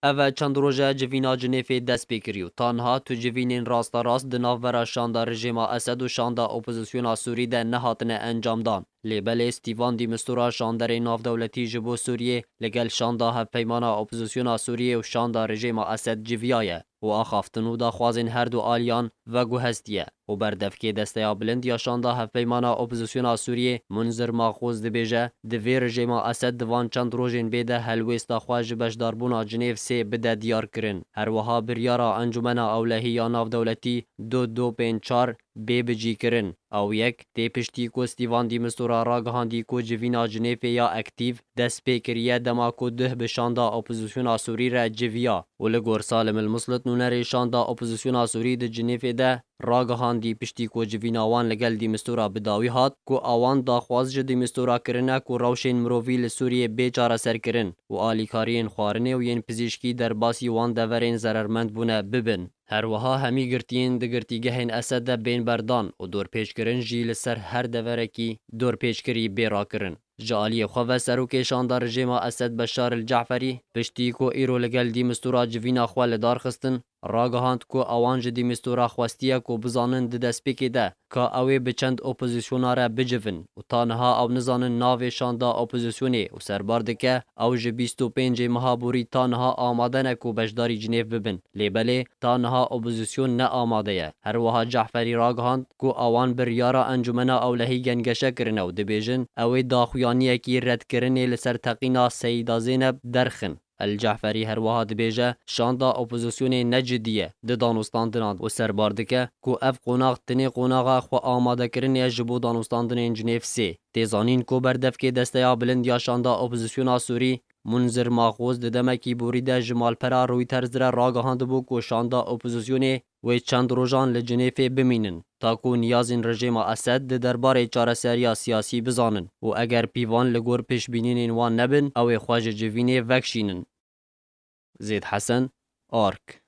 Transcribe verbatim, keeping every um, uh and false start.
Ev e çend roj e civîna Cinêfê dest pê kirî û ta niha tu civînên rasterast di navbera şanda rejêma Esed û şanda opozisyona Sûrî de nehatine encamdan. Lê belê Stîvan Dîmistura şanderê navdewletî ji bo Sûriyê li gel şanda hevpeymana opozisyona Sûriyê û şanda rejêma Esed civiyaye û axaftin û daxwazên her du aliyan veguhestiye û berdevkê Desteya Bilind ya Şanda Hevpeymana Opozisyona Sûriyê Munzir Maxûz dibêje, divê rejêma Esed di van çend rojên bê de helwêsta xwe ji beşdarbûna Cinêv sê bide diyar kirin. Her wiha biryara Encûmena Ewlehî ya Navdewletî du du pênc çar bê bicîkirin. Ew yek, tê piştî ku Stîvan Dîmistura ragihandî ku civîna Cinêfê ya ektîv dest pê kiriye dema ku duh bi şanda opozisyona Sûrî re civiya û li gor Salim El Muslit nûnerê şanda opozisyona Sûrî di Cinêfê de ragihandî piştî ku civîna wan li gel Dîmistura bi dawî hat ku awan daxwaz ji Dîmistura kirine ku rewşên mirovî li Sûriyê bê çareserkirin û alîkariyên xwarinê û yên pizîşkî derbasî wan deverên zerermend bûne bibin. Her wiha hemî girtiyên di girtîgehên Esed de bên berdan û dorpêçkirin jî li ser her deverekî dorpêçkirî bê rakirin. Ji aliyê xwe ve serokê şanda rejêma Esed Beşar El Ceferî, piştî ku îro li gel Dîmistura civîna xwe li dar xistin, ragihand ku awan ji Dîmistura xwestiye ku bizanin di destpêkê de ka ew ê bi çend opozisyona re bicivin û ta niha ew nizanin navê şanda opozisyonê û serbar dike ew ji bîst û pêncê meha borî ta niha amade ne ku beşdarî Cinêv bibin. Lê belê ta niha opozisyon ne amade ye. Her wiha Cehferî ragihand ku awan biryara Encûmena Ewlehî gengeşe kirine û dibêjin ew ê daxuyaniyekî redkirinê li ser teqîna Seyîda Zeyneb derxin. El Cehferî her wiha dibêje, şanda opozisyonê ne cidî ye di danûstandinan û serbar dike ku ev qonax tinê qonaxa xwe amadekirinê ye ji bo danûstandinên Cinêv sê. Tê zanîn ku berdevkê Desteya Bilind ya Şanda Opozisyona Sûrî, Munzir Maxûz di demekî borî de ji malpera Reuters re ragihandibû ku şanda opozisyonê wê çend rojan li Cinêfê bimînin, ta ku niyazên rejêma Esed di derbarê çareseriya siyasî bizanin û eger pîvan li gor pêşbînînên wan nebin, ew ê xwe ji civînê vekişînin. Zêd Hesen, Ark.